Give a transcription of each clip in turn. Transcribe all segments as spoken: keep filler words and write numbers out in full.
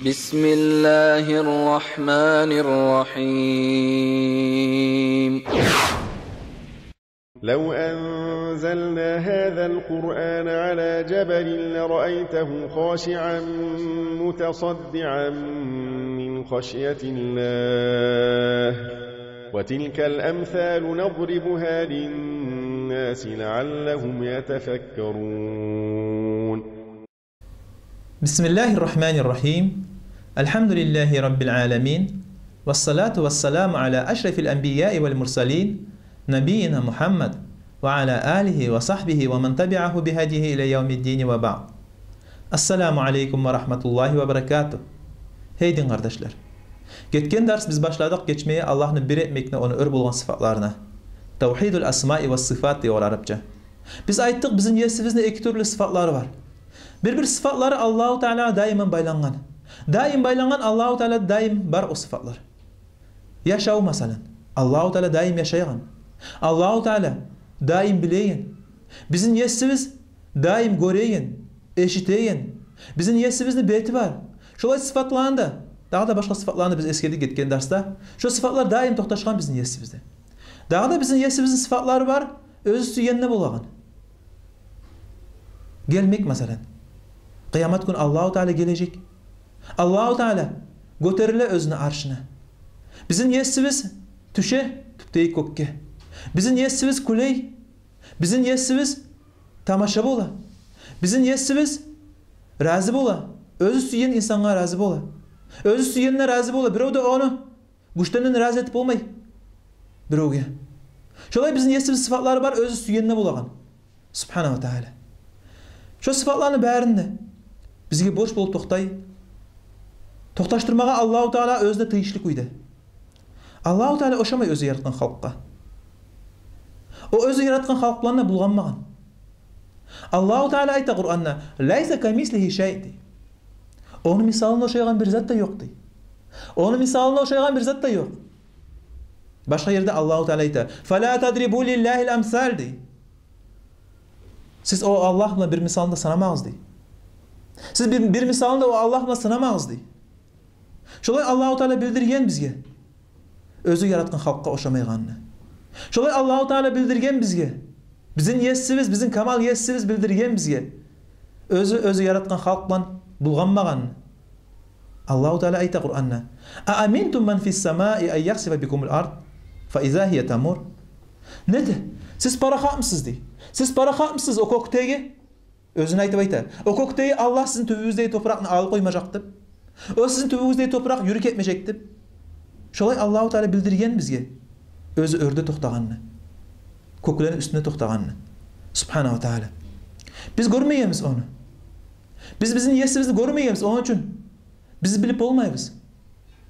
بسم الله الرحمن الرحيم. لو أنزلنا هذا القرآن على جبل لرأيته خاشعا متصدعا من خشية الله، وتلك الأمثال نضربها للناس لعلهم يتفكرون. بسم الله الرحمن الرحيم. الحمد لله رب العالمين. والصلاة والسلام على أشرف الأنبياء والمرسلين، نبينا محمد، وعلى آله وصحبه ومن تبعه بهديه إلى يوم الدين وبعد. السلام عليكم ورحمة الله وبركاته. Гьей дин къардашлар. Гетген дарс биз башладыкъ гечмеге Аллагьны бир этмекни, ону оьр болгъан сыфатларына. Тавгьидул асмаи ва сыфат дей олар арапча. Биз айтдыкъ, бизин Есибизни эки тюрлю сыфатлары бар. Бир-бир сыфатлары Аллагьу Таалагъа даиман байлангъан. Даим байлангъан, Аллагьу Таала даим бар о сыфатлар. Яшав, масала. Аллагьу Таала даим яшайгъан. Аллагьу Таала даим билеген. Бизин Есибиз даим гёреген, эшитеген. Бизин Есибизни бети бар. Шолай сыфатланы да, дагъы да башгъа сыфатланы биз эсгердик гетген дарсда. Шо сыфатлар даим токъташгъан бизин Есибизде. Дагъы да бизин Есибизни сыфатлары бар, оьзю сюйгенде болагъан. Гелмек, масала. Къыямат гюн Аллагьу Таала гележек. Аллагьу Таала гётериле оьзюню аршына. Бизин Есибиз тюше тюпдеги кёкге. Бизин Есибиз кюлей. Бизин Есибиз тамаша бола. Бизин Есибиз рази бола. Оьзю сюйген инсангъа рази бола. Оьзю сюйгенине рази бола. Бирев де ону гючден рази этип болмай биревге. Шолай бизин Есибизни сыфатлары бар, оьзю сюйгенде болагъан. Субгьанагьу ва Таала. Шо сыфатланы барын да бизге борч болуп токътай токъташдырмагъа Аллагьу Таала оьзюне тийишли кюйде. Аллагьу Таала ошамай оьзю яратгъан халкъгъа. О оьзю яратгъан халкъ булан да булгъанмагъан. Аллагьу Таала айта Къуранда: «Лайса камислигьи шай», — дей. Ону мисалына ошайгъан бир зат да ёкъ, дей. Ону мисалына ошайгъан бир зат да ёкъ. Башгъа ерде Аллагьу Таала айта: «Фала тадрибу лиллагьил амсал», — дей. Сиз о Аллагь булан бир мисалны да санамагъыз, дей. Сиз бир, бир мисалны да о Аллагь булан санамагъыз, дей. Шолай Аллагьу Таала билдирген бизге оьзю яратгъан халкъгъа ошамайгъанны. Шолай Аллагьу Таала билдирген бизге, бизин Есибиз, бизин камал Есибиз билдирген бизге оьзю, оьзю яратгъан халкъ булан булгъанмагъанны. Аллагьу Таала айта Къуранда: «А аминтум ман фис самаи ан яхсифа бикумул ард фа иза гьия тамур». Нете, сиз парахатмысыз, дей. Сиз парахатмысыз о кёкдеги? Оьзюне айтып айта. О кёкдеги Аллагь сизин тюбюгюздеги топуракъны алып къоймажакъ деп. О сизин тюбюгюздеги топуракъ юрюп гетмежек деп. Шолай Аллагьу Таала билдирген бизге оьзю оьрде токътагъанны, кёклени уьстюнде токътагъанны. Субгьанагьу ва Таала. Биз гёрмегенбиз ону. Биз бизин Есибизни гёрмегенбиз, ону учун биз билип болмайбыз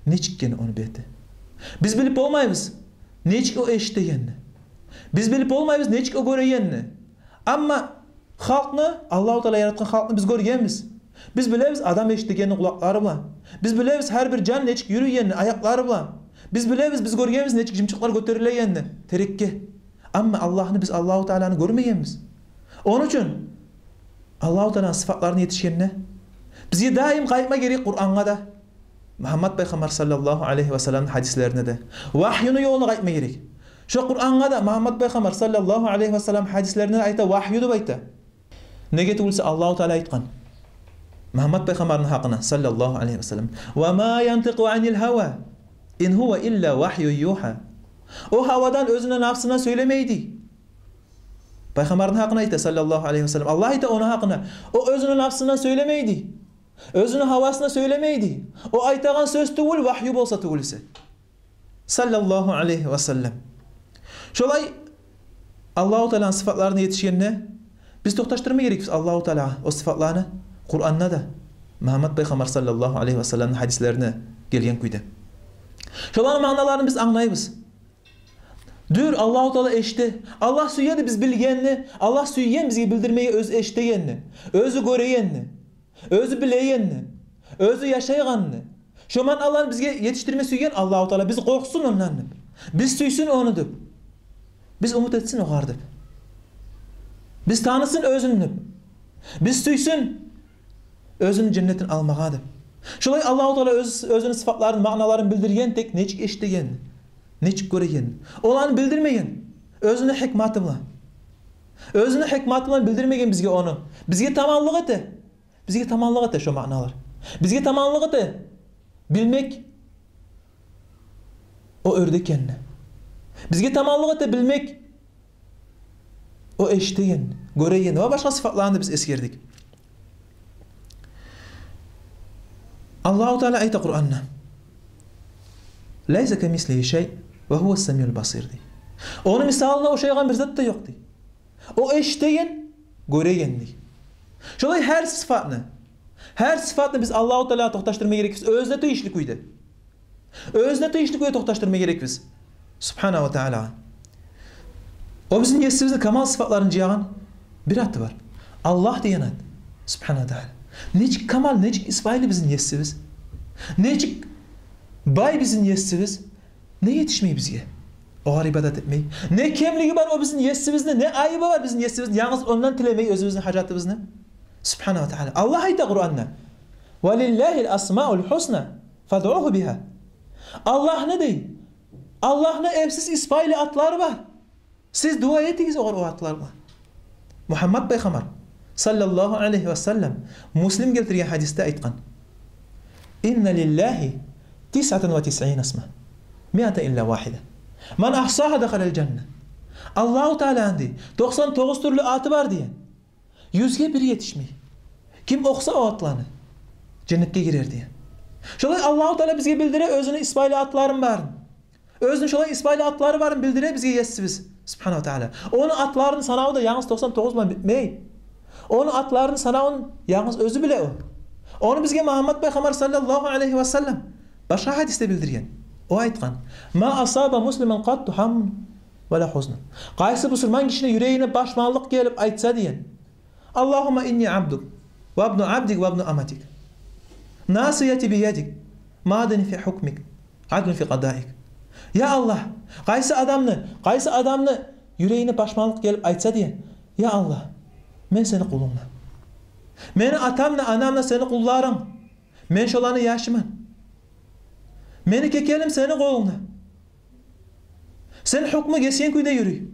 нечик экени ону бети. Биз билип болмайбыз нечик о эшитегенни. Биз билип болмайбыз нечик о гёрегенни. Амма халкъны, Аллагьу Таала яратгъан халкъны биз гёргенбиз. Биз билебиз адам эшитегенни къулакълары булан. Биз билебиз гьар бир жан нечик юрюйгенни аякълары булан. Биз билебиз, биз гёргенбиз нечик жымчыкълар гётерилегенни терекге. Амма Аллагьны биз, Аллагьу Тааланы гёрмегенбиз. Ону учун Аллагьу Тааланы сыфатларына етишгенде, бизге даим къайтма герек Къурангъа да, Мугьаммад пайхаммар саллаллагьу алайгьи ва салламны гьадислерине де. Вагьюну ёлуна къайтма герек. Шо Къурангъа да, Мугьаммад пайхаммар саллаллагьу алайгьи ва саллам гьадислерине де айта, вагью деп айта. Неге тюгюл эсе Аллагьу Таала айтгъан Мугьаммад пайхаммарны гьакъына, саллаллагьу алайгьи ва саллам: «Ва ма янтикъу анил гьава, ин гьува илла вагьюн югьа». О гьавадан, оьзюню напсындан сёйлемейди. Пайхаммарны гьакъына айта, саллаллагьу алайгьи ва саллам. Аллагь айта ону гьакъына: о оьзюню напсындан сёйлемейди. Оьзюню гьавасындан сёйлемейди. О айтагъан сёз тюгюл, вагью болса тюгюл эсе. Саллаллагьу алайгьи ва саллам. Шолай Аллагьу Тааланы сыфатларына етишгенде, биз токъташдырма герекбиз Аллагьу Таалагъа о сыфатланы Къуранда да, Мугьаммад пайхаммар саллаллагьу алайгьи ва салламны гьадислерине гелген кюйде. Шоланы маъналарын биз англайбыз. Дюр, Аллагьу Таала эшите. Аллагь сюеди биз билгенни, Аллагь сюйген бизге билдирмеге оьзю эшитегенни, оьзю гёрегенни, оьзю билегенни, оьзю яшайгъанны. Шо маъналаны бизге етишдирме сюйген Аллагьу Таала, биз къоркъсун ондан деп, биз сюйсюн ону деп, биз умут этсин огъар деп, биз танысын оьзюн деп, биз сюйсюн оьзюню женнетин алмагъа деп. Шолай Аллагьу Таала оьз, оьзюню сыфатларын, маъналарын билдирген, тек нечик эшитеген, нечик гёреген, оланы билдирмеген. Оьзюню гьикматы булан. Оьзюню гьикматы булан билдирмеген бизге ону. Бизге таманлыкъ эте. Бизге таманлыкъ эте шо маъналар. Бизге таманлыкъ эте билмек о оьрде экенни. Бизге таманлыкъ эте билмек о эшитеген, гёреген ва башгъа сыфатланы биз эсгердик. Аллагьу Таала айта Къуранда: «Лайса камислигьи шай ва гьува ссамиул басир», — дей. Ону мисалына ошайгъан бир зат да ёкъ, дей. О эшитеген, гёреген, дей. Шолай гьар сыфатны, гьар сыфатны биз Аллагьу Таалагъа токъташдырма герекбиз оьзюне тийишли кюйде. Оьзюне тийишли кюйде токъташдырма герекбиз. Субгьанагьу ва Таалагъа. О бизин Есибизни камал сыфатларын жыягъан бир аты бар. Аллагь деген ат. Субгьанагьу ва Таала. Нечик камал, нечик исбайы бизин Есибиз. Нечик бай бизин Есибиз. Не етишмей бизге огъар ибадат этмей? Не кемлиги бар о бизин Есибизни, не айыбы бар бизин Есибизни? Янгыз ондан тилемей оьзюбюзню гьажатыбызны. Субгьанагьу ва Таала. Аллагь айта Къуранда: «Ва лиллагьил асмаул гьусна фадъугьу бигьа». Аллагьны, дей, Аллагьны эпсиз исбайы атлары бар. Сиз дуа этигиз огъар о атлар булан. Мугьаммад пайхаммар, саллаллагьу алайгьи ва саллам, Муслим гелтирген гьадисде айтгъан: «Инна лиллагьи тисъатан ва тисъина исма, миатан илла вагьида. Ман агьсагьа дахалал жанна». Аллагьу Тааланы, дей, токъсан тогъуз тюрлю аты бар деген. Юзге бир етишмей. Ким охуса о атланы, женнетге гирер деген. Шолай Аллагьу Таала бизге билдире оьзюню исбайы атларын барын. Оьзюню шолай исбайы атлары барын билдире бизге Есибиз, Субгьанагьу ва Таала. Ону атларыны санаву да янгыз токъсан тогъуз булан битмей. Ону атларыны санавун янгыз оьзю биле о. Ону бизге Мугьаммад пайхаммар, саллаллагьу алайгьи ва саллам, башгъа гьадисде билдирген. О айтгъан: «Ма асаба муслиман къатту гьаммун ва ла гьузнун». Къайсы бусурман гишини юрегине пашманлыкъ гелип айтса деген: «Аллагьумма инни абдук, ва абну абдик, ва абну аматик. Насияти биядик, мадин фи гьукмик, адлун фи къадаик». Я Аллагь, къайсы адамны, къайсы адамны юрегине пашманлыкъ гелип айтса деген: «Я Аллагь, мен сени къулунгман. Мени атам да, анам да сени къулларынг. Мен шоланы яшыман. Мени кекелим сени къолунгда. Сен гьукму гесген кюйде юрюй.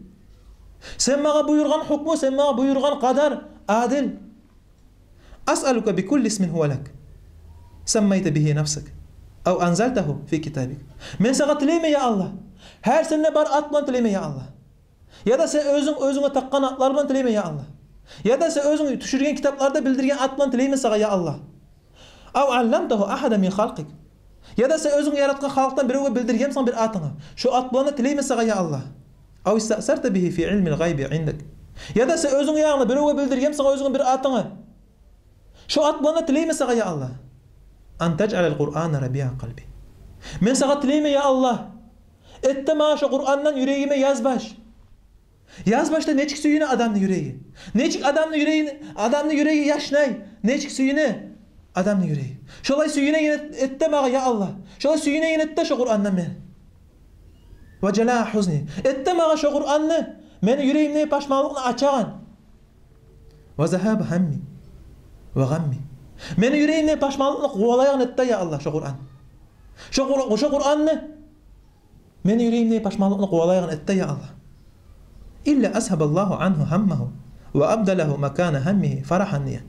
Сен магъа буюргъан гьукму, сен магъа буюргъан къадар адил. Асъалука бикулли исмин гьува лак, саммайта бигьи нафсак, ав анзалтагьу фи китабик». Мен сагъа тилеймен, я Аллагь. Гьар сенде бар ат булан тилеймен, я Аллагь. Яда сен оьзюнг оьзюнге такъгъан атлар булан тилеймен, я Аллагь. Яда сен оьзюнг тюшюрген китапларда билдирген ат булан тилеймен сагъа, я Аллагь. Ав алламтагьу агьадан мин халкъик. Яда сен оьзюнг яратгъан халкъдан биревге билдиргенмисен бир атынгны. Шо ат булан да тилеймен сагъа, я Аллагь. Ав истаъсарта бигьи фи илмил гъайби индак. Яда сен оьзюнг янынг биревге билдиргенмисен оьзюнгню бир атынгны. Шо ат булан да тилеймен сагъа, я Аллагь. Ан тажъалал Къуръана рабиа къалби. Мен сагъа тилеймен, я Аллагь. Эт де магъа шо Къуръандан юрегиме язбаш. Язбашда нечик сююне адамны юреги. Нечик адамны юреги, адамны юреги яшнай. Нечик сююне адамны юреги. Шолай сююнеген эт, эт де магъа, я Аллагь. Шолай сююнеген эт де шо Къуръандан мени. Ва жалаа гьузни. Эт де магъа шо Къуръанны мени юрегимдеги пашманлыкъны ачагъан. Ва загьаба гьамми ва гъамми. Мени юрегимдеги пашманлыкъны къувалайгъан эт де, я Аллагь, шо Къуръан. Шо Къур-, шо Къуръанны мени юрегимдеги пашманлыкъны къувалайгъан эт де, я Аллагь. Илла азгьабаллагьу ангьу гьаммагьу ва абдалагьу макана гьаммигьи фарагьан деген.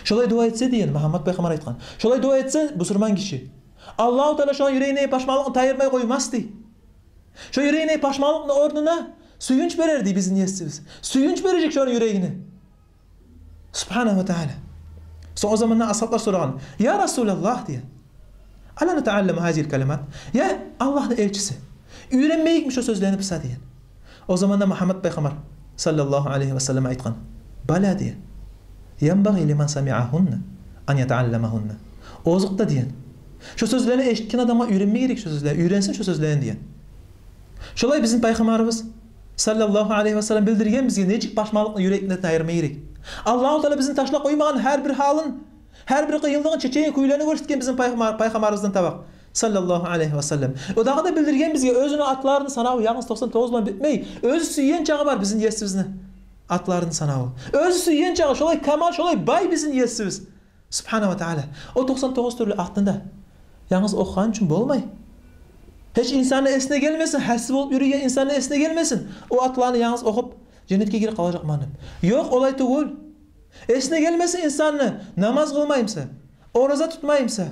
Шолай дуа этсе деген, Мугьаммад пайхаммар айтгъан. Шолай дуа этсе бусурман гиши, Аллагьу Таала шону юрегиндеги пашманлыкъны тайдырмай къоймас дей. Шо юрегиндеги пашманлыкъны орнуна сююнч берер дей бизин Есибиз. Сююнч бережек шону юрегине. Субгьанагьу ва Таала. Сонг о заманда асгьаблар сорагъан: «Я Расулаллагь, — деген, — ала натаалламу гьазигьил калимат? Я Аллагьны элчиси, уьйренмейикми шо сёзлени биз?» — деген. О заманда Мугьаммад пайхаммар, саллаллагьу алайгьи ва саллам, айтгъан: «Бала, — деген, — янбагъи лиман самиагьунна ан ятаалламагьунна». Озокъда, — деген, — шо сёзлени эшитген адамгъа уьйренме герек шо сёзлени, уьйренсин шо сёзлени, — деген. Шолай бизин пайхаммарыбыз, саллаллагьу алайгьи ва саллам, билдирген бизге нечик пашманлыкъны юрекден тайдырма герек. Аллагьу Таала бизин ташлап къоймагъан гьар бир гьалын, гьар бир къыйынлыгъын, чечеген кюйлени гёрсетген бизин пайхаммар-, пайхаммарыбыздан таба, саллаллагьу алайгьи ва саллам. О дагъы да билдирген бизге оьзюню атларыны санаву янгыз токъсан тогъуз булан битмей, оьзю сюйген чагъы бар бизин Есибизни атларыны санаву. Оьзю сюйген чагъы, шолай камал, шолай бай бизин Есибиз. Субгьана ва Таала. О токъсан тогъуз тюрлю атны да янгыз охугъан учун болмай. Гьеч инсанны эсине гелмесин, гьасси болуп юрюйген инсанны эсине гелмесин о атланы янгыз охуп, женнетге гирип къалажакъман деп. Ёкъ, олай тюгюл. Эсине гелмесин инсанны, намаз къылмай буса, ораза тутмай буса,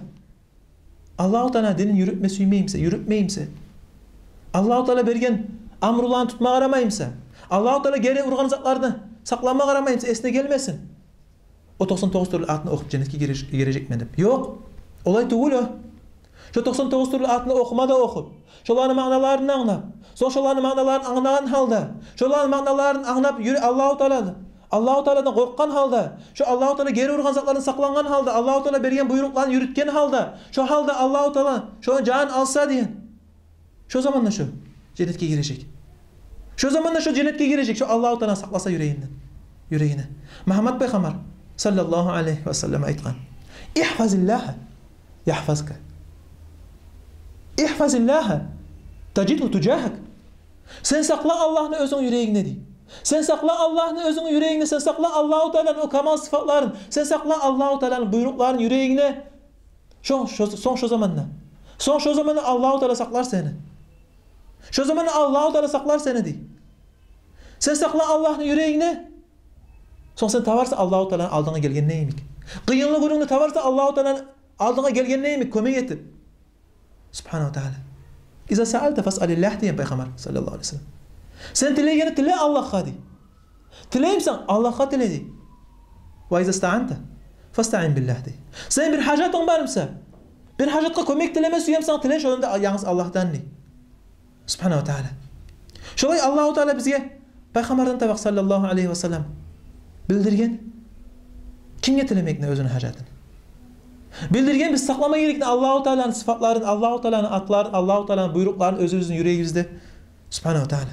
Аллагьу Тааланы динин юрютме сюймей буса, юрютмей буса, Аллагьу Таала берген амруланы тутма къарамай буса, Аллагьу Таала гери ургъан затланы сакълама къарамай буса, эсине гелмесин о токъсан тогъуз тюрлю атны охуп, женнетге гире-, гирежекмен деп. Ёкъ, олай тюгюл о. Шо токъсан тогъуз тюрлю атны охума да охуп, шоланы маъналарын англап, сонг шоланы маъналарын англагъан гьалда, шоланы маъналарын англап юрю-, Аллагьу Тааланы, Аллагьу Тааладан къоркъгъан гьалда, шо Аллагьу Таала гери ургъан затлардан сакълангъан гьалда, Аллагьу Таала берген буйрукъланы юрютген гьалда, шо гьалда Аллагьу Таала шону жанын алса деген. Шо заманда шо женнетге гирежек. Шо заманда шо женнетге гирежек, шо Аллагьу Тааланы сакъласа юрегинден, юрегине. Мугьаммад пайхаммар саллаллагьу алайгьи ва саллам айтгъан: «Игьфазиллагьа ягьфазка. Игьфазиллагьа тажидгьу тужагьак». Сен сакъла Аллагьны оьзюнг юрегингде, дей. Сен сакъла Аллагьны оьзюнг юрегингде, сен сакъла Аллагьу Тааланы о камал сыфатларын, сен сакъла Аллагьу Тааланы буйрукъларын юрегингде. Шо, шо, сонг шо заманда, сонг шо заманда Аллагьу Таала сакълар сени. Шо заманда Аллагьу Таала сакълар сени, дей. Сен сакъла Аллагьны юрегингде, сонг сен табарсан Аллагьу Тааланы алдынга гелгенде йимик. Къыйынлы гюнюнгде табарсан Аллагьу Тааланы алдынга гелгенде йимик, кёмек этип. Субгьана ва Таала. «Иза саалта фасалиллагь», – деген пайхаммар саллаллагьу алайгьи ва саллам. Сен тилегенни тиле Аллагьгъа, дей. Тилеймисен, Аллагьгъа тиле, дей. «Ва иза стаанта фастаин биллагь», – дей. Сен бир гьажатынг бар буса, бир гьажатгъа кёмек тилеме сюе бусанг, тиле шону да янгыз Аллагьдан, дей. Субгьана ва Таала. Шолай Аллагьу Таала бизге пайхаммардан таба саллаллагьу алайгьи ва саллам билдирген кимге тилемекни оьзюню гьажатын. Билдирген биз сакълама герекни Аллагьу Тааланы сыфатларын, Аллагьу Тааланы атларын, Аллагьу Тааланы буйрукъларын оьзюбюзню юрегибизде. Субгьана ва Таала.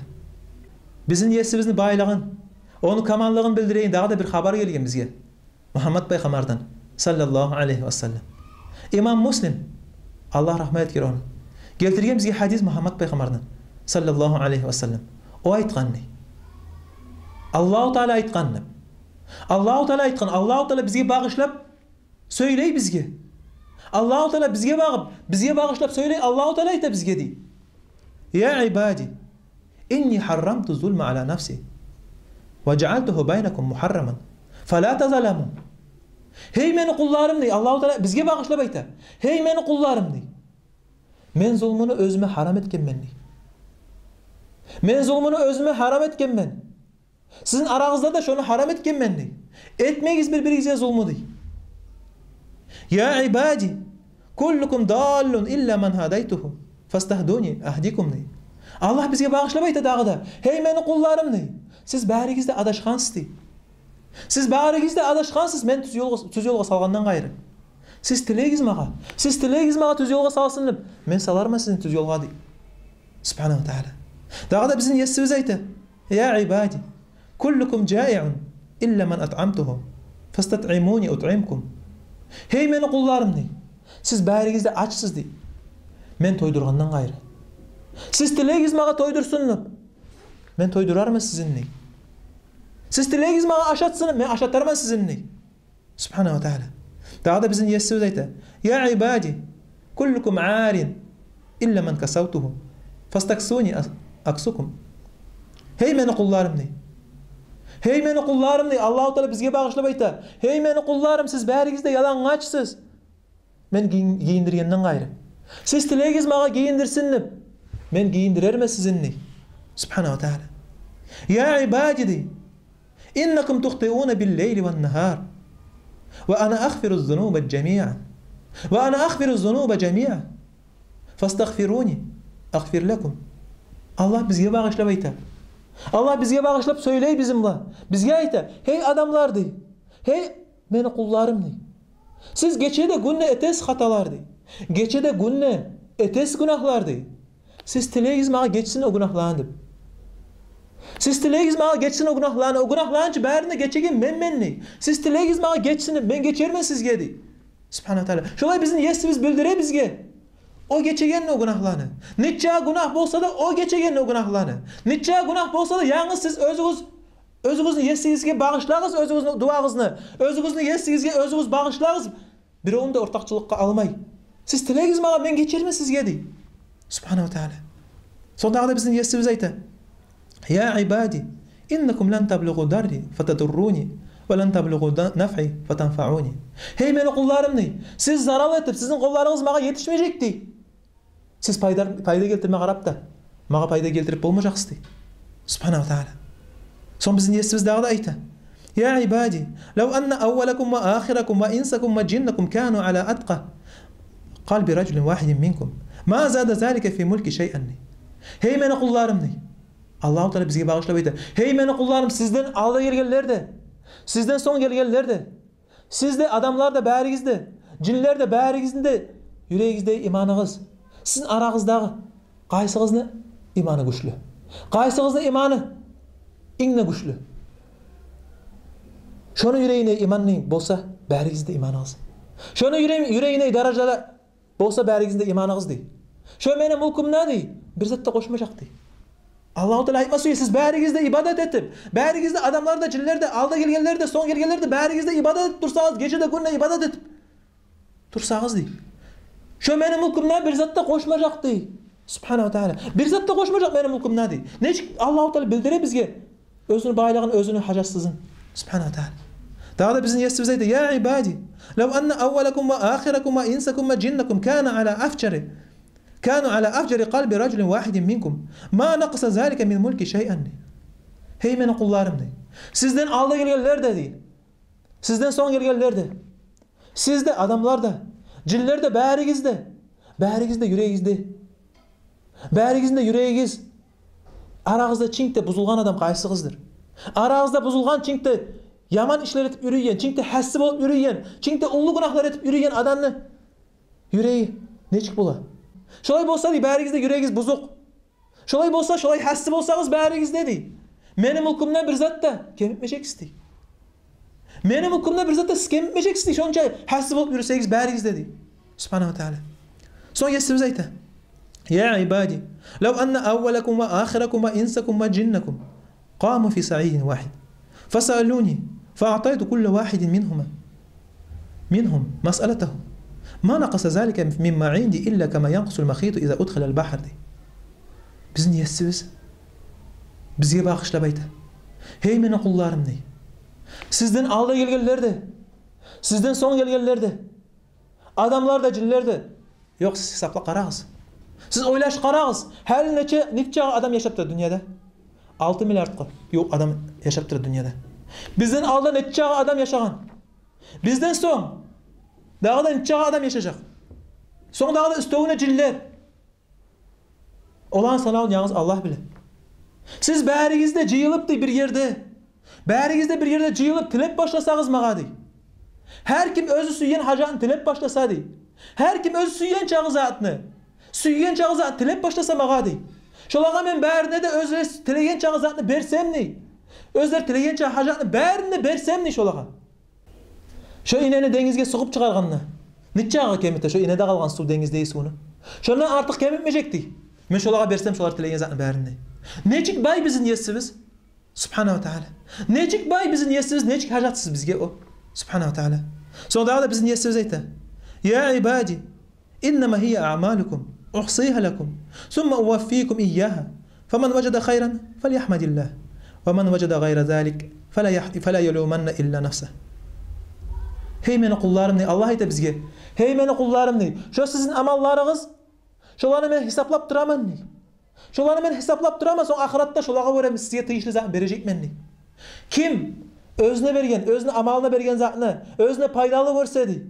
Бизин есибизни байлыгъын, ону камаллыгъын билдиреген дагъы да бир хабар гелген бизге Мугьаммад пайхаммардан саллаллагьу алайгьи ва саллам. Имам Муслим, Аллагь рагьмат этгир ону, гелтирген бизге гьадис Мугьаммад пайхаммардан саллаллагьу алайгьи ва саллам. О айтгъан, дей. Аллагьу Таала айтгъан, дей. Аллагьу Таала айтгъан, Аллагьу Таала бизге багъышлап сёйлей бизге. Аллагьу Таала бизге багъып, бизге багъышлап сёйлей, Аллагьу Таала айта бизге, дей: «Я ибади, инни гьаррамту зулма ала нафси, ва жаалтугьу байнакум мугьарраман, фала тазаламу». Гьей мени къулларым, дей, Аллагьу Таала бизге багъышлап айта. Гьей мени къулларым, дей, мен зулмуну оьзюме гьарам этгенмен, дей. Мен зулмуну оьзюме гьарам этгенмен. Сизин арагъызда да шону гьарам этгенмен, дей. Этмегиз бир-биригизге зулму, дей. «Я ибади, куллукум даллун илла ман гьадайтугьу, фастагьдуни агьдикум», – дей. Аллагь бизге багъышлап айта дагъы да: «Гьей мени къулларым, – дей, – сиз баригиз де адашгъансыз, – дей. – Сиз баригиз де адашгъансыз мен тюз ёлгъа, тюз ёлгъа салгъандан къайры. Сиз тилегиз магъа, сиз тилегиз магъа тюз ёлгъа салсын деп, мен саларман сизин тюз ёлгъа», – дей. Субгьана ва Таала. Дагъы да бизин есибиз айта: «Я ибади, куллукум жаиун илла ман атъамтугьу, фастатъимуни утъимкум». «Гьей мени къулларым, – дей, – сиз баригиз де ачсыз, – дей, – мен тойдургъандан къайры. Сиз тилегиз магъа тойдурсун деп, мен тойдурарман сизин, – дей. – Сиз тилегиз магъа ашатсын деп, мен ашатарман сизин», – дей. Субгьана ва Таала. Дагъы да бизин есибиз айта: «Я ибади, куллукум арин илла ман касавтугьу, фастаксуни ас-, аксукум». «Гьей мени къулларым, – дей, – гьей мени къулларым, – дей, Аллагьу Таала бизге багъышлап айта. – Гьей мени къулларым, сиз баригиз де ялангъачсыз мен гийин-, гийиндиргенден къайры. Сиз тилегиз магъа гийиндирсин деп, мен гийиндирермен сизин», – дей. Субгьана ва Таала. «Я ибади, – дей, – иннакум тухтиуна биллайли ваннагьар, ва ана агъфиру зунуба жамиа, ва ана агъфиру зунуба жамиа, фастагъфируни агъфир лакум». Аллагь бизге багъышлап айта. Аллагь бизге багъышлап сёйлей бизин булан. Бизге айта: «Гьей адамлар, – дей, – гьей мени къулларым, – дей, – сиз гече де, гюн де этесиз хаталар, – дей. – Гече де, гюн де этесиз гюнагьлар, – дей. – Сиз тилегиз магъа гечсин о гюнагьланы деп. Сиз тилегиз магъа гечсин о гюнагьланы. О гюнагьланы чы барын да гечеген менмен, – дей. – Сиз тилегиз магъа гечсин деп, мен гечермен сизге», – дей. Субгьана ва Таала. Шолай бизин есибиз билдире бизге о гечегенни о гюнагьланы. Нече гюнагь болса да, о гечегенни о гюнагьланы. Нече гюнагь болса да, янгыз сиз оьзюгюз Оьзюгюзню есигизге багъышлагъыз оьзюгюзню дуагъызны. Оьзюгюзню есигизге оьзюгюз багъышлагъыз. Биревню де ортакъчылыкъгъа алмай. Сиз тилегиз магъа, мен гечермен сизге, дей. Субгьанагьу ва тагьала. Сонг дагъы да бизин есибиз айта: «Я ибади, иннакум лан таблугъу дарри фатадурруни, ва лан таблугъу да-, нафъи фатанфаъуни». Гьей мени къулларым, дей. Сиз зарал этип, сизин къолларыгъыз магъа етишмежек, дей. Сиз пайда, пайда гелтирме къарап да, магъа пайда гелтирип болмажакъсыз, дей. Субгьанагьу ва тагьала. Сонг бизин есибиз дагъы да айта: «Я ибади, лав анна аввалакум ва ахиракум ва инсакум ва жиннакум кану ала атка къалби ражулин вагьидин минкум, ма зада залика фи мулки шайъан», дей. Гьей мени къулларым, дей. Аллагьу Таала бизге багъышлап айта: «Гьей мени къулларым, сизден алда гелгенлер де, сизден сонг гелгенлер де, сиз де, адамлар да, баригиз де, жинлер де, баригизни де юрегигизде иманыгъыз. Сизин арагъыздагъы къайсыгъызны иманы гючлю? Къайсыгъызны иманы инг де гючлю? Шону юрегине иманлы болса, баригиз де иманыгъыз. Шону юре-, юрегине даражада болса, баригизни де иманыгъыз», дей. «Шо мени мулкумда, дей, бир зат да къошмажакъ», дей. Аллагьу Таала айтма сюе: «Сиз баригиз де ибадат этип, баригиз де, адамлар да, жинлер де, алда гелгенлер де, сонг гелгенлер де, баригиз де ибадат этип турсагъыз, гече де, гюн де ибадат этип турсагъыз, дей, шо мени мулкумда бир зат да къошмажакъ», дей. Субгьанагьу ва тагьала. «Бир зат да къошмажакъ мени мулкумда», дей. Нечик Аллагьу Таала билдире бизге оьзюню байлыгъын, оьзюню гьажатсызын. Субгьанагьу ва тагьала. Дагъы да бизин есибиз айта: «Я ибади, лав анна аввалакум ва ахиракум ва инсакум ва жиннакум кана ала афжари, кану ала афжари къалби ражулин вагьидин минкум, ма накъаса залика мин мулки шайъан», дей. «Гьей мени къулларым, дей. Сизден алда гелгенлер де, дей, сизден сонг гелгенлер де, сиз де, адамлар да, жинлер де, баригиз де, баригиз де юрегигизде, баригизни де юрегигиз, арагъызда чинк де бузулгъан адам къайсыгъыздыр? Арагъызда бузулгъан, чинк де яман ишлер этип юрюйген, чинк де гьасси болуп юрюйген, чинк де уллу гюнагьлар этип юрюйген адамны юреги нечик бола? Шолай болса, дей, баригиз де юрегигиз бузукъ. Шолай болса, шолай гьасси болсагъыз баригиз де, дей, мени мулкумдан бир зат да кемитмежексиз, дей. Мени мулкумдан бир зат да сиз кемитмежексиз, дей, шонча гьасси болуп юрюсегиз баригиз де», дей. Субгьанагьу ва тагьала. Сонг есибиз айта: «Я ибади, лав анна аввалакум ва ахиракум ва инсакум ва жиннакум къаму фи саъидин вагьид, фасаалуни, фаатайту кулла вагьидин мингьума, мингьум масъалатагьу, ма накъаса залика мимма инди илла кама янкъусул махиту иза удхилал багьр», дей. Бизин есибиз бизге багъышлап айта: «Гьей мени къулларым, дей, сизден алда гелгенлер де, сизден сонг гелгенлер де, адамлар да, жинлер де». Ёкъ, сиз гьисаплап къарагъыз. Сиз ойлашып къарагъыз. Гьали нече, нечакъы адам яшап тура дюньяда? Алты миллиардгъа ювукъ адам яшап тура дюньяда. Бизден алда нечакъы адам яшагъан? Бизден сонг дагъы да нечакъы адам яшажакъ? Сонг дагъы да уьстевюне жинлер. Оланы санавун янгыз Аллагь биле. Сиз баригиз де жыйылып, дей, бир ерде, баригиз де бир ерде жыйылып тилеп башласагъыз магъа, дей, гьар ким оьзю сюйген гьажатын тилеп башласа, дей, гьар ким оьзю сюйген чакъы затны, сюйген чакъы затны тилеп башласа магъа, дей, шолагъа мен барине де оьзлер тилеген чакъы затны берсем, дей, оьзлер тилеген чакъы гьажатны барин де берсем, дей, шолагъа. Шо инени денгизге сугъуп чыгъаргъанда, нечакъы кемите шо инеде къалгъан сув, денгиздеги сувну? Шондан артыкъ кемитмежек, дей, мен шолагъа берсем шолар тилеген затны барин, дей. Нечик бай бизин есибиз? Субгьанагьу ва тагьала. Нечик бай бизин есибиз, нечик гьажатсыз бизге о? Субгьанагьу ва тагьала. Сонг дагъы да бизин есибиз айта: «Я ибади, иннама гьия аъмалукум, ухсигьа лакум, сумма уваффикум ийягьа, фаман важада хайран, фалягьмадиллагь, ва ман важада гъайра залик, фала ягь-, фала ялуманна илла нафсагь». Гьей мени къулларым, дей, Аллагь айта бизге: «Гьей мени къулларым, дей, шо сизин амалларыгъыз, шоланы мен гьисаплап тураман, дей. Шоланы мен гьисаплап тураман, сонг ахыратда шолагъа гёре сизге тийишли затны бережекмен», дей. Ким оьзюне берген, оьзюню амалына берген затны оьзюне пайдалы гёрсе, дей,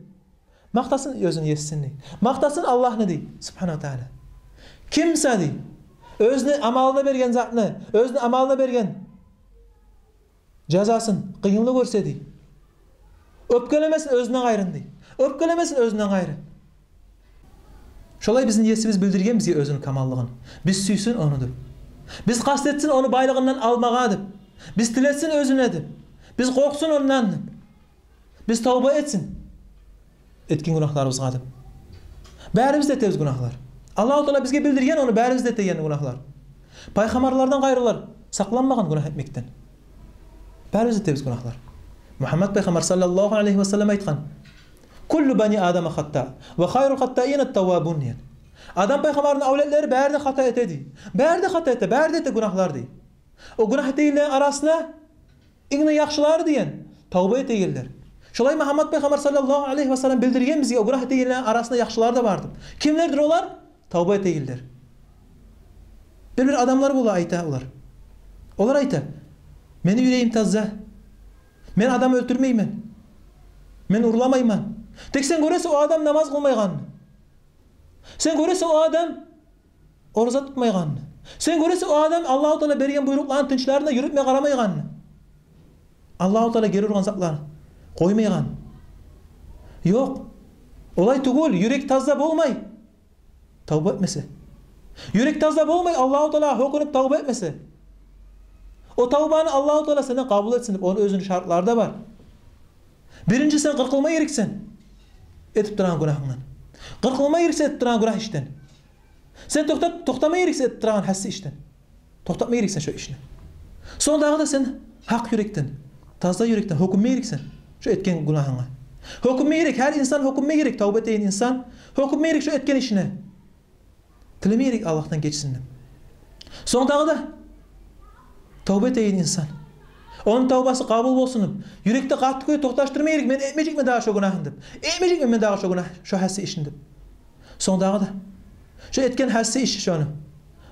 макътасын оьзюню есисин, дей. Макътасын Аллагьны, дей, субгьанагьу ва тагьала. Ким буса, дей, оьзюню амалына берген затны, оьзюню амалына берген жазасын къыйынлы гёрсе, дей, оьпкелемесин оьзюнден къайрын, дей. Оьпкелемесин оьзюнден къайры. Шолай бизин есибиз билдирген бизге оьзюню камаллыгъын. Биз сюйсюн ону деп. Биз къаст этсин ону байлыгъындан алмагъа деп. Биз тилесин оьзюне деп. Биз къоркъсун ондан деп. Биз тавба этсин этген гюнагьларыбызгъа деп. Барибиз де этебиз гюнагьлар. Аллагьу Таала бизге билдирген ону, барибиз де этеген гюнагьлар. Пайхаммарлардан къайрылар сакъланмагъан гюнагь этмекден. Барыбыз этебиз гюнагьлар. Мугьаммад пайхаммар саллаллагьу алайгьи ва саллам айтгъан: «Куллу бани Адама хаттаъ, ва хайрул хаттаъина ат-таввабун», — деген. Адам пайхаммарны авлетлери бары да хата эте дей. Бары да хата эте, бары да эте гюнагьлар дей. О гюнагь этегенлени арасында инг де яхшылары деген тавба этегенлер. Шолай Мугьаммад пайхаммар саллаллагьу алайгьи ва саллам билдирген бизге, о гюнагь этегенлени арасында яхшылар да бар деп. Кимлердир олар? Тавба этегенлер. Бир-бир адамлар бола, айта олар. Олар айта: «Мени юрегим таза. Мен адам оьлтюрмеймен. Мен урламайман». Тек сен гёресен о адам намаз къылмайгъанны. Сен гёресен о адам ораза тутмайгъанны. Сен гёресен о адам Аллагьу Таала берген буйрукъланы тынчларына юрютме къарамайгъанны. Аллагьу Таала гери ургъан затланы къоймайгъанны. Ёкъ. Олай тюгюл, юрек таза болмай тавба этмесе. Юрек таза болмай Аллагьу Таалагъа гьёкюнюп тавба этмесе. О тавбаны Аллагьу Таала сенден къабул этсин деп, ону оьзюню шартлары да бар. Биринчи сен къыркъылма герексен этип турагъан гюнагьынгдан. Къыркъылма герексен этип турагъан гюнагь ишден. Сен токътап, токътама герексен этип турагъан гьасси ишден. Токътатма герексен шо ишни. Сонг дагъы да сен гьакъ юрекден, таза юрекден гьёкюнме герексен шо этген гюнагьынга. Гьёкюнме герек, гьар инсан гьёкюнме герек, тавба этеген инсан гьёкюнме герек шо этген ишине. Тилеме герек Аллагьдан гечсин деп. Сонг дагъы да тавба этеген инсан, ону тавбасы къабул болсун деп, юрекде къатты кюйде токъташдырма герек: «Мен этмежекмен дагъы шо гюнагьны», — деп. «Этмежекмен мен дагъы шо гюнагь, шо гьасси ишни», — деп. Сонг дагъы да шо этген гьасси иши шону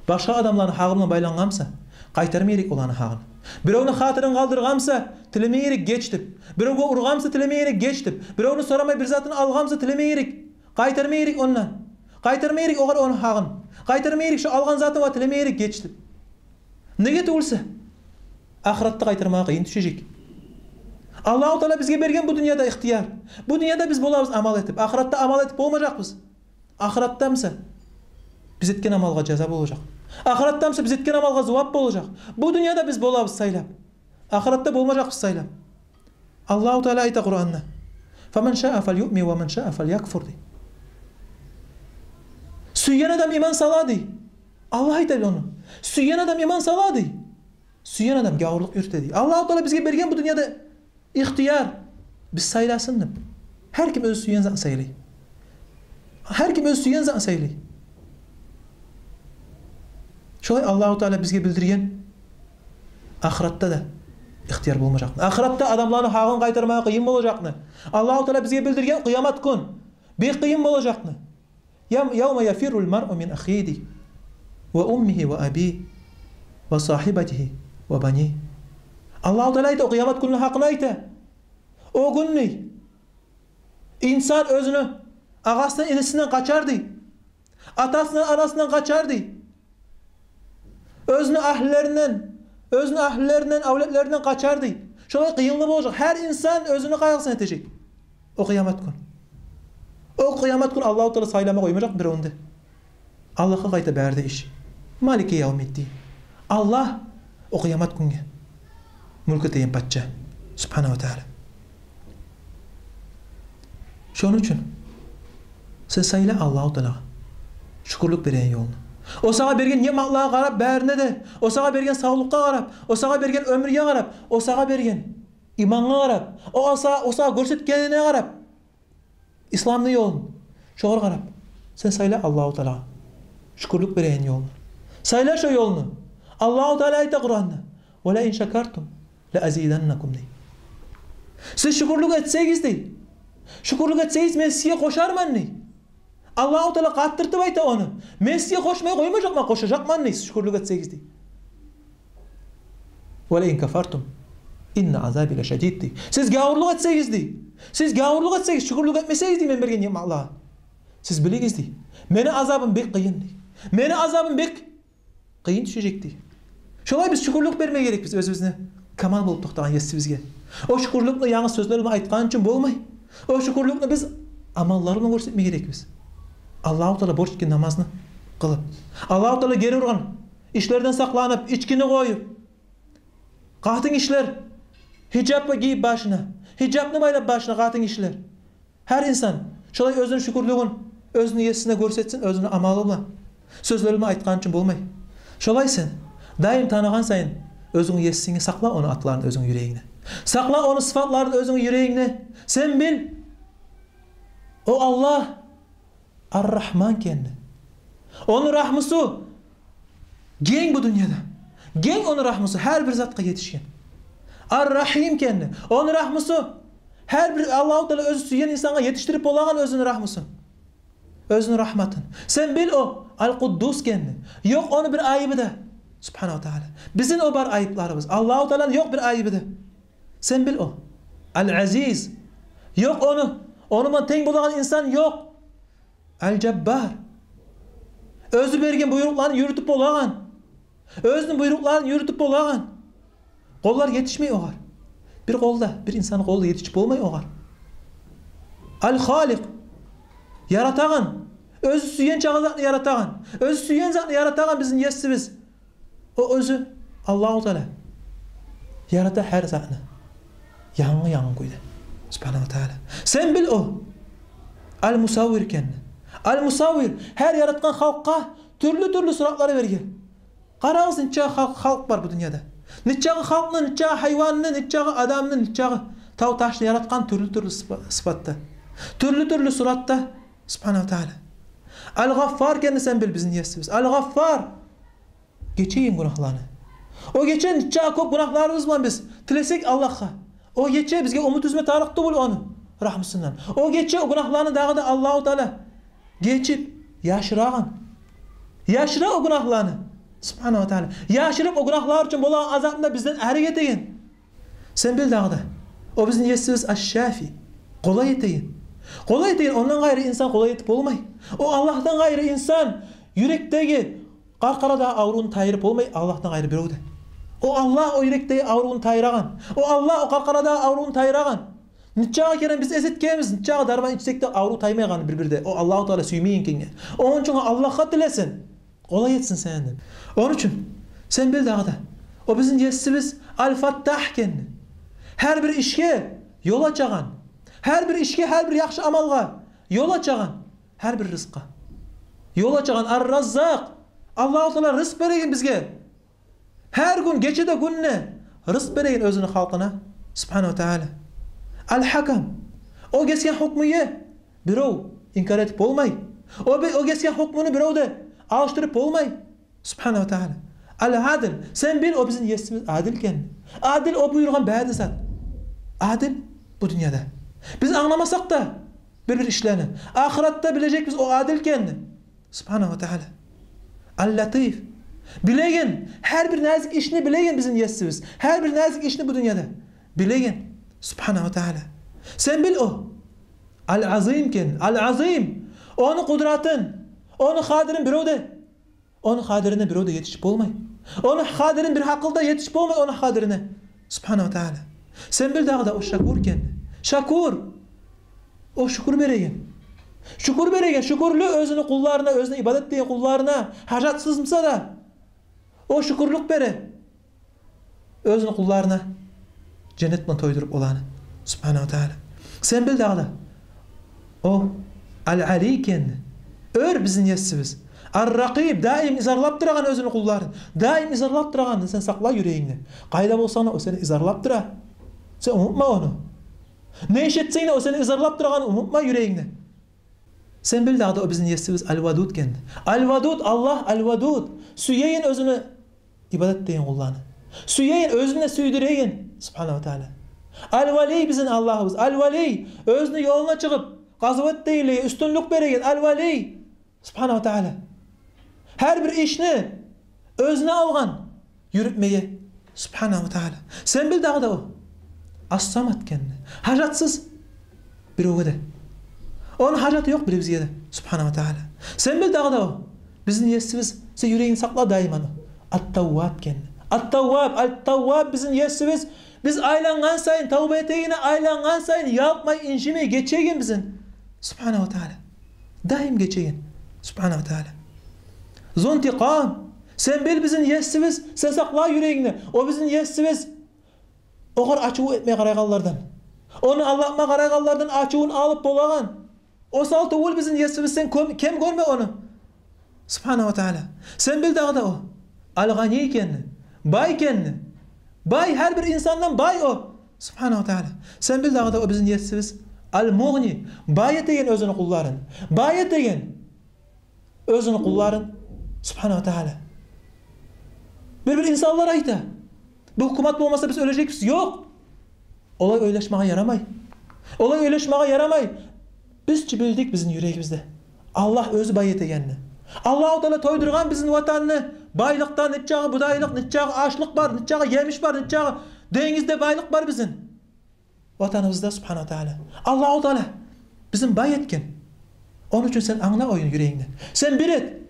башгъа адамланы гьакъы булан байлангъан буса, къайтарма герек оланы гьакъын. Биревню хатирин къалдыргъан буса, тилеме герек «геч» деп. Биревге ургъан буса, тилеме герек «геч» деп. Биревню сорамай бир затын алгъан буса, тилеме герек, къайтарма герек ондан. Къайтарма герек огъар ону гьакъын. Къайтарма герек шо алгъан затын ва тилеме герек «геч» деп. Неге тюгюл буса, ахыратда къайтармагъа къыйын тюшежек. Аллагьу Таала бизге берген бу дюньяда ихтияр. Бу дюньяда биз болабыз амал этип, ахыратда амал этип болмажакъбыз. Ахыратда буса биз этген амалгъа жаза болажакъ. Ахыратда буса биз этген амалгъа зувап болажакъ. Бу дюньяда биз болабыз сайлап, ахыратда болмажакъбыз сайлап. Аллагьу Таала айта Къуранда: «Фаман шаа фальюъмин ва ман шаа фальякфур», — дей. Сюйген адам иман сала, дей. Аллагь айта ону. Сюйген адам иман сала, дей. Сюйген адам гавурлукъ юрюте, дей. Аллагьу Таала бизге берген бу дюньяда ихтияр, биз сайласын деп. Гьар ким оьзю сюйген затын сайлай. Гьар ким оьзю сюйген затын сайлай. Шолай Аллагьу Таала бизге билдирген ахыратда да ихтияр болмажакъны, ахыратда адамланы гьакъын къайтармагъа къыйын болажакъны. Аллагьу Таала бизге билдирген къыямат гюн бек къыйын болажакъны. «Явма яфиррул маръу мин ахигьи ва уммигьи ва абигьи ва сагьибатигьи ва банигь». Аллагьу Таала айта, о къыямат гюнню гьакъында айта: о гюн, дей, инсан оьзюню агъасындан, инисинден къачар, дей. Атасындан, анасындан къачар, дей. Оьзюню агьлюлеринден, оьзюню агьлюлеринден, авлетлеринден къачар, дей. Шолай къыйынлы болажакъ. Гьар инсан оьзюню къайгъысын этежек о къыямат гюн. О къыямат гюн Аллагьу Таала сайлама къоймажакъ биревню де. Аллагьгъа къайта бары да иш. Малики явмиддин. Аллагь о къыямат гюнге мюлк этеген пача, субгьанагьу ва таала. Шону учун сен сайла Аллагьу Таалагъа шюкюрлюк береген ёлну. О сагъа берген ниъматлагъа къарап, барына да, о сагъа берген савлукъгъа къарап, о сагъа берген оьмюрге къарап, о сагъа берген имангъа къарап, о сагъа, о сагъа гёрсетгенине къарап, исламны ёлун, шогъар къарап, сен сайла Аллагьу Таалагъа шюкюрлюк береген ёлну. Сайла шо ёлну. Аллагьу Таала айта Къуранда: «Ва ла ин шакартум ла азиданнакум», — дей. Сиз шюкюрлюк этсегиз, дей, шюкюрлюк этсегиз, мен сизге къошарман, дей. Аллагьу Таала къаттыртып айта ону. Мен сизге къошмай къоймажакъман, къошажакъман, дей, сиз шюкюрлюк этсегиз, дей. «Ва ла ин кафартум инна азаби ла шадид», — дей. Сиз гавурлукъ этсегиз, дей. Сиз гавурлукъ этсегиз, шюкюрлюк этмесегиз, дей, мен берген ниъматлагъа, сиз билигиз, дей, мени азабым бек къыйын, дей. Мени азабым бек къыйын тюшежек, дей. Шолай биз шюкюрлюк берме герекбиз оьзюбюзню камал болуп токътагъан Есибизге. О шюкюрлюкню янгыз сёзлер булан айтгъан учун болмай. О шюкюрлюкню биз амаллар булан гёрсетме герекбиз. Аллагьу Таала борч этген намазны къылып, Аллагьу Таала гери ургъан ишлерден сакъланып, ичкини къоюп, къатын гишилер гьижаб гийип башына, гьижабны байлап башына къатын гишилер. Гьар инсан шолай оьзюню шюкюрлюгюн оьзюню Есине гёрсетсин, оьзюню амалы булан, сёзлери булан айтгъан учун болмай. Шолай сен дайым таныгъан сайын оьзюнгню Есингни сакъла ону атларын оьзюнгню юрегингде. Сакъла ону сыфатларын оьзюнгню юрегингде. Сен бил, о Аллагь Ар-Рагьман экенни. Ону рагьмусу генг бу дюньяда. Генг ону рагьмусу, гьар бир затгъа етишген. Ар-Рагьим экенни. Ону рагьмусу гьар бир, Аллагьу Таала оьзю сюйген инсангъа етишдирип болагъан оьзюню рагьмусун, оьзюню рагьматын. Сен бил, о Ал-Къуддус экенни. Ёкъ ону бир айыбы да. Субгьанагьу ва Таала. Бизин о бар айыпларыбыз. Аллагьу Тааланы ёкъ бир айыбы да. Сен бил, о Ал-Азиз. Ёкъ ону, ону булан тенг болагъан инсан ёкъ. Ал-Жаббар. Оьзю берген буйрукъларын юрютюп болагъан. Оьзюню буйрукъларын юрютюп болагъан. Къоллар етишмей огъар. Бир къол да, бир инсанны къолу етишип болмай огъар. Ал-Халикъ. Яратагъан. Оьзю сюйген чакъы затны яратагъан. Оьзю сюйген затны яратагъан бизин Есибиз. О оьзю, Аллагьу Таала, ярата гьар затны янгы-янгы кюйде. Субгьанагьу ва Таала. Сен бил, о Ал-Мусаввир экенни. Ал-Мусаввир, гьар яратгъан халкъгъа тюрлю-тюрлю суратлар берген. Къарагъыз, нечакъы халкъ, халкъ бар бу дюньяда. Нечакъы халкъны, нечакъы гьайванны, нечакъы адамны, нечакъы тав-ташны яратгъан тюрлю-тюрлю сыпа-, сыпатда. Тюрлю-тюрлю суратда. Субгьанагьу ва Таала. Ал-Гъаффар экенни сен бил бизин Есибиз. Ал-Гъаффар. Гечеген гюнагьланы. О гече, нечакъы кёп гюнагьларыбыз булан биз тилесек Аллагьгъа, о гече, бизге умут уьзме тарыкъ тюгюл ону рагьмусундан. О гече, о гюнагьланы дагъы да Аллагьу Таала гечип, яшырагъан. Яшыра о гюнагьланы. Субгьанагьу ва Таала. Яшырып, о гюнагьлар учун болагъан азапны да бизден арек этеген. Сен бил дагъы да, о бизин Есибиз Аш-Шафи. Къолай этеген. Къолай этеген, ондан къайры инсан къолай этип болмай. О Аллагьдан къайры инсан юрекдеги, къаркъарадагъы аврувну тайдырып болмай Аллагьдан къайры бирев де. О Аллагь о юрекдеги аврувну тайдырагъан. О Аллагь о къаркъарадагъы аврувну тайдырагъан. Нечакъы керен биз эс этгенбиз, нечакъы дарман ичсек де аврув таймайгъанны бир-бирде. О Аллагьу Таала сюймейген экенге. Ону учун Аллагьгъа тилесин. Къолай этсин сенден. Ону учун сен бил дагъы да, о бизин Есибиз Ал-Фаттагь экенни. Гьар бир ишге ёл ачагъан. Гьар бир ишге, гьар бир яхшы амалгъа ёл ачагъан. Гьар бир рызкъгъа ёл ачагъан. Ар-Раззакъ. Аллагьу Таала рызкъ береген бизге. Гьар гюн, гече де, гюн де рызкъ береген оьзюню халкъына. Субгьанагьу ва Таала. Ал-Гьакам. О гесген гьукмугъа бирев инкар этип болмай. О бе-, о гесген гьукмуну бирев де алышдырып болмай. Субгьанагьу ва Таала. Ал-Адил. Сен бил, о бизин Есибиз адил экенни. Адил о буюргъан бары зат. Адил бу дюньяда. Биз англамасакъ да бир-бир ишлени, ахыратда билежекбиз о адил экенни. Субгьанагьу ва Таала. Ал-Латиф. Билеген, гьар бир назик ишни билеген бизин Есибиз. Гьар бир назик ишни бу дюньяда билеген. Субгьанагьу ва Таала. Сен бил, о Ал-Азим экенни. Ал-Азим. Ону къудратын, ону къадирин бирев де, ону къадирине бирев де етишип болмай. Ону къадирин бир гьакъыл да етишип болмай, ону къадирине. Субгьанагьу ва Таала. Сен бил дагъы да, о Шакур экенни. Шакур. О шюкюр береген. Шюкюр береген, шюкюрлю оьзюню къулларына, оьзюне ибадат этеген къулларына, гьажатсыз буса да, о шюкюрлюк бере оьзюню къулларына, женнет булан тойдуруп оланы. Субгьанагьу ва Таала. Сен бил дагъы да, о Ал-Али экенни. Оьр бизин Есибиз. Ар-Ракъиб, даим изарлап турагъан оьзюню къулларын. Даим изарлап турагъанны сен сакъла юрегингде. Къайда болсанг да, о сени изарлап тура. Сен унутма ону. Не иш этсенг де, о сени изарлап турагъанны унутма юрегингде. Сен бил дагъы да, о бизин Есибиз Ал-Вадуд экенни. Ал-Вадуд, Аллагь Ал-Вадуд. Сюеген оьзюне ибадат этеген къулланы. Сюеген, оьзюне сюйдюреген. Субгьанагьу ва Таала. Ал-Вали бизин Аллагьыбыз. Ал-Вали. Оьзюню ёлуна чыгъып, къазават этегенлеге уьстюнлюк береген. Ал-Вали. Субгьанагьу ва Таала. Гьар бир ишни оьзюне алгъан юрютмеге. Субгьанагьу ва Таала. Сен бил дагъы да, о Ас-Самад экенни. Гьажатсыз биревге де. Ону гьажаты ёкъ биревге де. Субгьанагьу ва Таала. Сен бил дагъы да, о бизин Есибиз, сен юрегингде сакъла даим ону, Ат-Тавваб экенни. Ат-Тавваб, Ат-Тавваб бизин Есибиз. Биз айлангъан сайын, тавба этегенге айлангъан сайын, ялкъмай, инжимей гечеген бизин. Субгьанагьу ва Таала. Даим гечеген. Субгьанагьу ва Таала. Зунтикъам. Сен бил бизин Есибиз, сен сакъла юрегингде. О бизин Есибиз огъар ачув этме къарайгъанлардан, ону алдатма къарайгъанлардан ачувун алып болагъан. Осал тюгюл бизин Есибиз, сен кем, кем гёрме ону. Субгьанагьу ва Таала. Сен бил дагъы да, о Ал-Гъани экенни. Бай экенни. Бай, гьар бир инсандан бай о. Субгьанагьу ва тагьала. Сен бил дагъы да, о бизин есибиз Ал-Мугъни, бай этеген оьзюню къулларын. Бай этеген оьзюню къулларын, Субгьанагьу ва тагьала. Бир-бир инсанлар айта: «Бу гьукумат болмаса, биз оьлежекбиз». Ёкъ. Олай ойлашмагъа ярамай. Олай ойлашмагъа ярамай. Биз чи билдик бизин юрегибизде Аллагь оьзю бай этегенни. Аллагьу Таала тойдургъан бизин ватанны байлыкъдан, нечакъы будайлыкъ, нечакъы ашлыкъ бар, нечакъы емиш бар, нечакъы денгизде байлыкъ бар бизин ватаныбызда, Субгьанагьу ва тагьала. Аллагьу Таала бизин бай этген. Ону учун сен англа оьзюнг юрегингде. Сен бир эт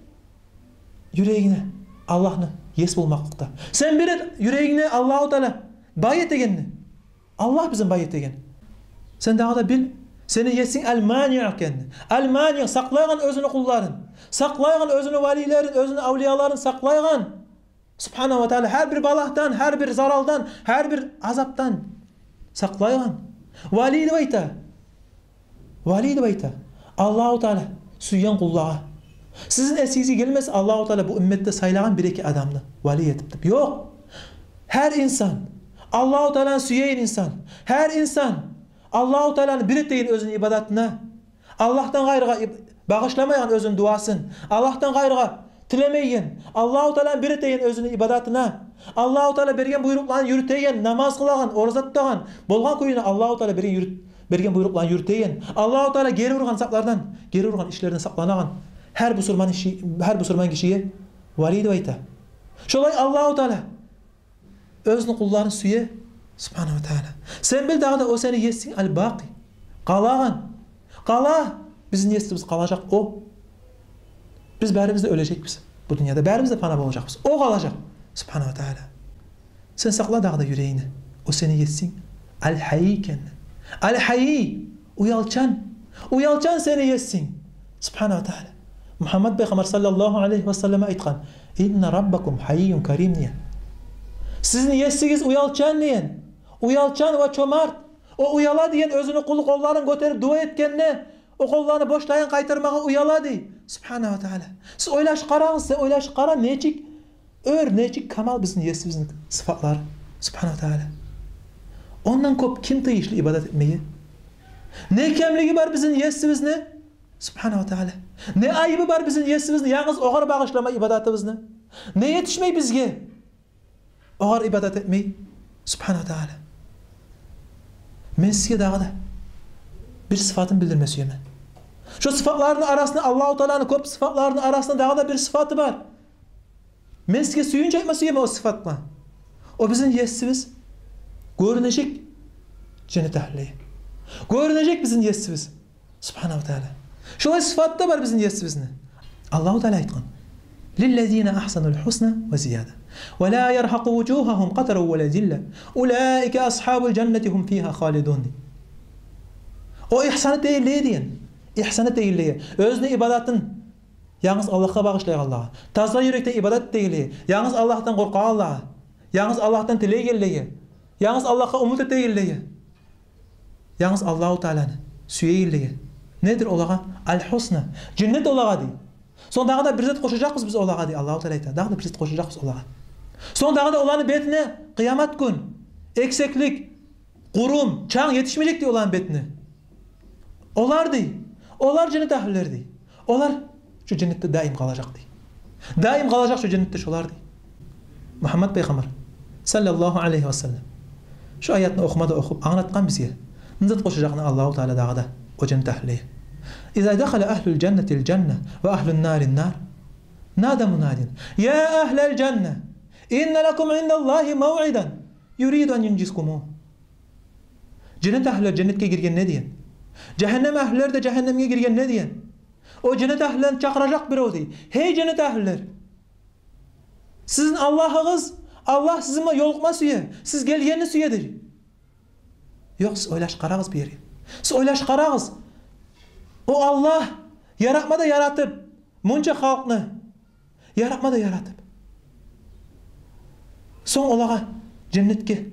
юрегингде Аллагьны ес болмакълыкъда. Сен бир эт юрегингде Аллагьу Таала бай этегенни. Аллагь бизин бай этеген. Сен дагъы да бил, сени есинг Ал-Мани экенни. Ал-Мани, сакълайгъан оьзюню къулларын, сакълайгъан оьзюню валилерин, оьзюню авлияларын сакълайгъан. Субгьанагьу ва тагьала, гьар бир балагьдан, гьар бир заралдан, гьар бир азапдан сакълайгъан. Вали деп айта. Вали деп айта Аллагьу Таала сюйген къуллагъа. Сизин эсигизге гелмес, Аллагьу Таала бу умматда сайлагъан бир-эки адамны вали этип деп. Ёкъ. Гьар инсан, Аллагьу Тааланы сюеген инсан, гьар инсан Аллагьу Тааланы бир этеген оьзюню ибадатына, Аллагьдан къайрыгъа иб-, багъышламайгъан оьзюню дуасын, Аллагьдан къайрыгъа тилемейген, Аллагьу Тааланы бир этеген оьзюню ибадатына, Аллагьу Таала берген буйрукъланы юрютеген, намаз къылагъан, ораза тутагъан, болгъан кюйде Аллагьу Таала берген юрют-, берген буйрукъланы юрютеген, Аллагьу Таала гери ургъан затлардан, гери ургъан ишлерден сакъланагъан гьар бусурман иши, гьар бусурман гишиге вали деп айта. Шолай Аллагьу Таала оьзюню къулларын сюе, Субгьанагьу ва тагьала. Сен бил дагъы да, о сени есинг Ал-Бакъи. Къалагъан. Къала. Бизин есибиз къалажакъ о. Биз барыбыз да оьлежекбиз бу дюньяда. Барыбыз да фана болажакъбыз. О къалажакъ, Субгьанагьу ва тагьала. Сен сакъла дагъы да юрегингде. О сени есинг Ал-Гьайи экенни. Ал-Гьайи. Уялчан. Уялчан сени есинг, Субгьанагьу ва тагьала. Мугьаммад пайхаммар саллаллагьу алайгьи ва саллам айтгъан: «Инна раббакум гьайийюн карим», – деген. Сизин есигиз уялчан деген. Уялчан ва чомарт. О уяла деген, оьзюню къулу къолларын гётерип дуа этгенде, о къолланы бош дайын къайтармагъа уяла дей. Субгьанагьу ва тагьала. Сиз ойлашып къарагъыз, сен ойлашып къара, нечик оьр, нечик камал бизин есибизни сыфатлары, Субгьанагьу ва тагьала. Ондан кёп ким тийишли ибадат этмеге? Не кемлиги бар бизин есибизни, Субгьанагьу ва тагьала? Не айыбы бар бизин есибизни, янгыз огъар багъышлама ибадатыбызны? Не етишмей бизге огъар ибадат этмей, Субгьанагьу ва тагьала? Мен сизге дагъы да бир сыфатын билдирме сюемен. Шо сыфатларыны арасында, Аллагьу Тааланы кёп сыфатларыны арасында дагъы да бир сыфаты бар. Мен сизге сююнч айтма сюемен о сыфатгъа. О бизин есибиз гёрюнежек женнет агьлюлеге. Гёрюнежек бизин есибиз, Субгьанагьу ва тагьала. Шолай сыфаты да бар бизин есибизни. Аллагьу Таала айтгъан: «Лиллазина агьсанул гьусна ва зияда. Ва ла яргьакъу вужугьагьум къатарун ва ла зилла. Улаика асгьабул жаннати гьум фигьа халидун», – дей. О игьсан этегенлеге деген. Игьсан этегенлеге. Оьзюню ибадатын янгыз Аллагьгъа багъышлайгъанлагъа, таза юрекден ибадат этегенлеге, янгыз Аллагьдан къоркъагъанлагъа, янгыз Аллагьдан тилейгенлеге, янгыз Аллагьгъа умут этегенлеге, янгыз Аллагьу Тааланы сюегенлеге. Недир олагъа? Ал-гьусна. Женнет олагъа дей. Сонг дагъы да бир зат къошажакъбыз биз олагъа дей. Аллагьу Таала айта, дагъы да бир зат къошажакъбыз олагъа. Сонг дагъы да оланы бетине къыямат гюн эксеклик, къурум, чанг етишмежек дей оланы бетине. Олар дей, олар женнет агьлюлер дей. Олар шо женнетде даим къалажакъ дей. Даим къалажакъ шо женнетде шолар дей. Мугьаммад пайхаммар саллаллагьу алайгьи ва саллам шо аятны охума да охуп англатгъан бизге, не зат къошажакъны Аллагьу Таала дагъы да о женнет агьлюлеге. Иза дахала агьлул жаннатил жанна ва агьлун нарин нар, нада мунадин: «Я агьлал жанна, инна лакум индаллагьи мавъидан юриду ан юнжизакумугь». Женнет агьлюлер женнетге гиргенде деген, жагьаннам агьлюлер де жагьаннамгъа гиргенде деген, о женнет агьлюлени чакъыражакъ бирев дей: «Гьей женнет агьлюлер, сизин Аллагьыгъыз, Аллагь сизин булан ёлукъма сюе, сиз гелгенни сюе», – дей. Ёкъ, сиз ойлашып къарагъыз бу ерге. Сиз ойлашып къарагъыз. О Аллагь яратма да яратып мунча халкъны, яратма да яратып, сонг олагъа женнетге,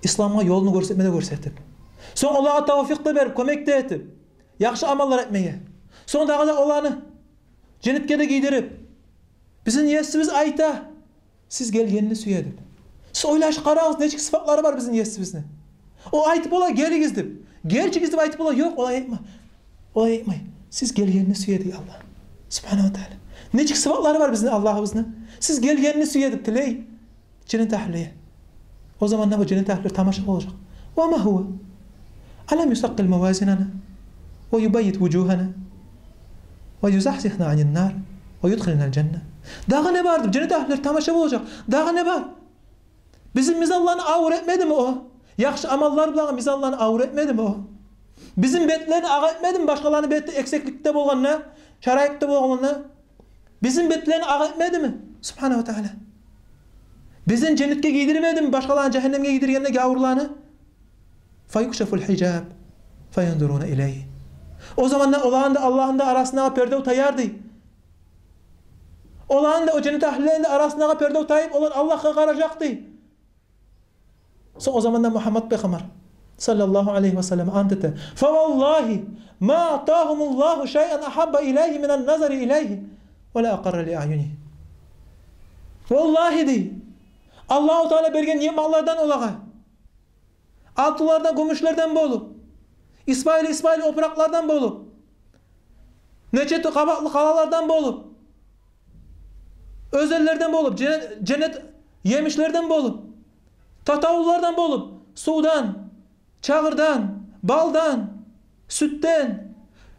исламгъа ёлну гёрсетме де гёрсетип, сонг олагъа тавфикъ де берип, кёмек де этип, яхшы амаллар этмеге, сонг дагъы да оланы женнетге де гийдирип, бизин есибиз айта: «Сиз гелгенни сюе», – деп. Сиз ойлашып къарагъыз, нечик сыфатлары бар бизин есибизни. О айтып бола: «Гелигиз», — деп. «Гелчигиз», — деп айтып бола. Ёкъ, олай айтма. Олай айтмай. Сиз гелгенни сюе дей Аллагь субгьанагьу ва тааля. Нечик сыфатлары бар бизин Аллагьыбызны? Сиз гелгенни сюе деп тилей женнет агьлюге. О заманда бу женнет агьлюлер тамаша болажакъ. «Ва ма гьува? Алам юсаккъил мавазинана ва юбаййид вужугьана ва юзахзихна анин нар ва юдхилнал жанна». Дагъы не бар деп женнет агьлюлер тамаша болажакъ. Дагъы не бар? Бизин мизанланы авур этмедими о? Яхшы амаллар булан мизанланы авур этмедими о? Бизин бетлени акъ этмедими башгъаланы бети эксикликде болгъанда, шарайыпда болгъанда? Бизин бетлени акъ этмедими субгьанагьу ва тааля? Бизин женнетге гийдирмедими башгъаланы жагьаннемге гийдиргенде гавурланы? «Фаюкшафул гьижаб, фаянзуруна илейгьи». О заманда оланы да Аллагьны да арасындагъы пердев таяр дей. Оланы да, о женнет агьлюлени де арасындагъы пердев тайып, олар Аллагьгъа къаражакъ дей. Сонг о заманда Мугьаммад пайхаммар саллаллагьу алайгьи ва саллам ант эте: «Фаваллагьи ма атагьумуллагьу шайан агьабба илейгьи минан назари илейгьи ва ла акъарра ли аъюнигьим». Валлагьи дей, Аллагьу Тааля берген ниъматлардан олагъа, алтынлардан, гюмюшлерден болуп, исбайли-исбайли опуракълардан болуп, нече ту-, къабакълы къалалардан болуп, оьзенлерден болуп, женнет, женнет емишлерден болуп, татавуллардан болуп, сувдан, чагъырдан, балдан, сютден,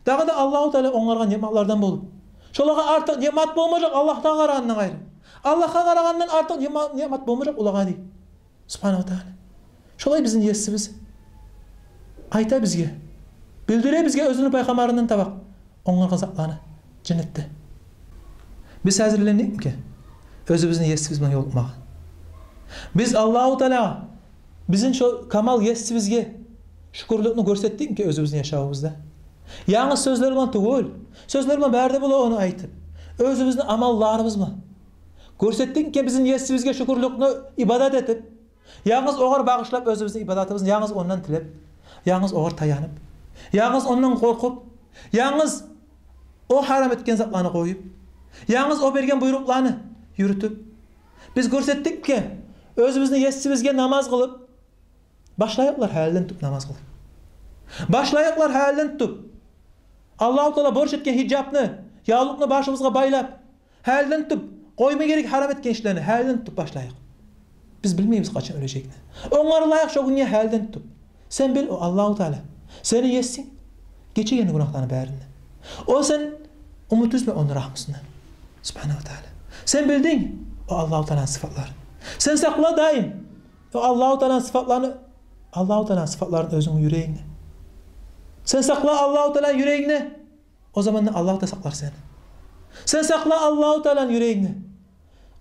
дагъы да Аллагьу Тааля онгаргъан ниъматлардан болуп. Шолагъа артыкъ ниъмат болмажакъ Аллагьгъа къарагъандан къайры. Аллагьгъа къарагъандан артыкъ ниъма-, ниъмат болмажакъ олагъа дей. Субгьанагьу ва Тааля. Шолай бизин Есибиз айта бизге, билдире бизге оьзюню пайхаммарындан таба онгаргъан затланы женнетде. Биз гьазирлендикмикен оьзюбюзню Есибиз булан ёлукъмагъа? Биз Аллагьу Таалягъа, бизин шо камал Есибизге шюкюрлюкню гёрсетдикмикен оьзюбюзню яшавубузда? Янгыз сёзлер булан тюгюл, сёзлер булан бары да бола ону айтып, оьзюбюзню амалларыбыз булан гёрсетдикмикен бизин Есибизге шюкюрлюкню ибадат этип, янгыз огъар багъышлап оьзюбюзню ибадатыбызны, янгыз ондан тилеп, янгыз огъар таянып, янгыз ондан къоркъуп, янгыз о гьарам этген затланы къоюп, янгыз о берген буйрукъланы юрютюп, биз гёрсетдикмикен оьзюбюзню Есибизге намаз къылып? Башлайыкълар гьалиден тутуп намаз къылып. Башлайыкълар гьалиден тутуп. Аллагьу Таала борч этген гьижапны, явлукъну башыбызгъа байлап, гьалиден тутуп, къойма герек гьарам этген ишлени, гьалиден тутуп башлайыкъ. Биз билмейбиз къачан оьлежекни. Онгарылайыкъ шо гюнге гьалиден тутуп. Сен бил, о Аллагьу Таала, сени Есинг гечеген гюнагьланы барын да. О сен умут уьзме ону рагьмусундан, Субгьанагьу ва Таала. Сен билдинг о Аллагьу Тааланы сыфатларын. Сен сакъла дайым о Аллагьу Тааланы сыфатларын, Аллагьу Тааланы сыфатларын оьзюнгню юрегингде. Сен сакъла Аллагьу Тааланы юрегингде, о заманда Аллагь да сакълар сени. Сен сакъла Аллагьу Тааланы юрегингде.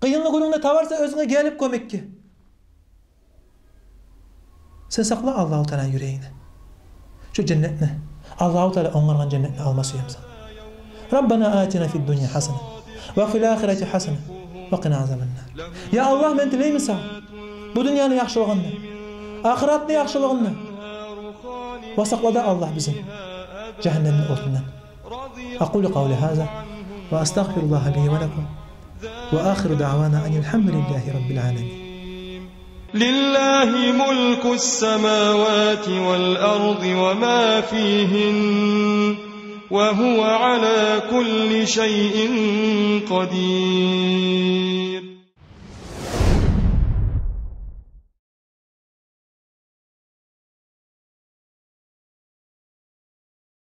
Къыйынлы гюнюнгде табарсан оьзюнге гелип кёмекге. Сен сакъла Аллагьу Тааланы юрегингде. Шо женнетни, Аллагьу Таала онгаргъан женнетни алма сюемисен. Раббана атина фид дунья хасана ва фил ахирати хасана ва къина азабан нар. Я Аллагь, мен тилеймен сагъа бу дюньяны яхшылыгъын да, ахыратны яхшылыгъын да. Ва сакъла да, Аллагь, бизин жагьаннемни отундан. أقول قولي هذا وأستغفر الله لي ولكم، وآخر دعوانا أن الحمد لله رب العالمين. لله ملك السماوات والأرض وما فيهن، وهو على كل شيء قدير.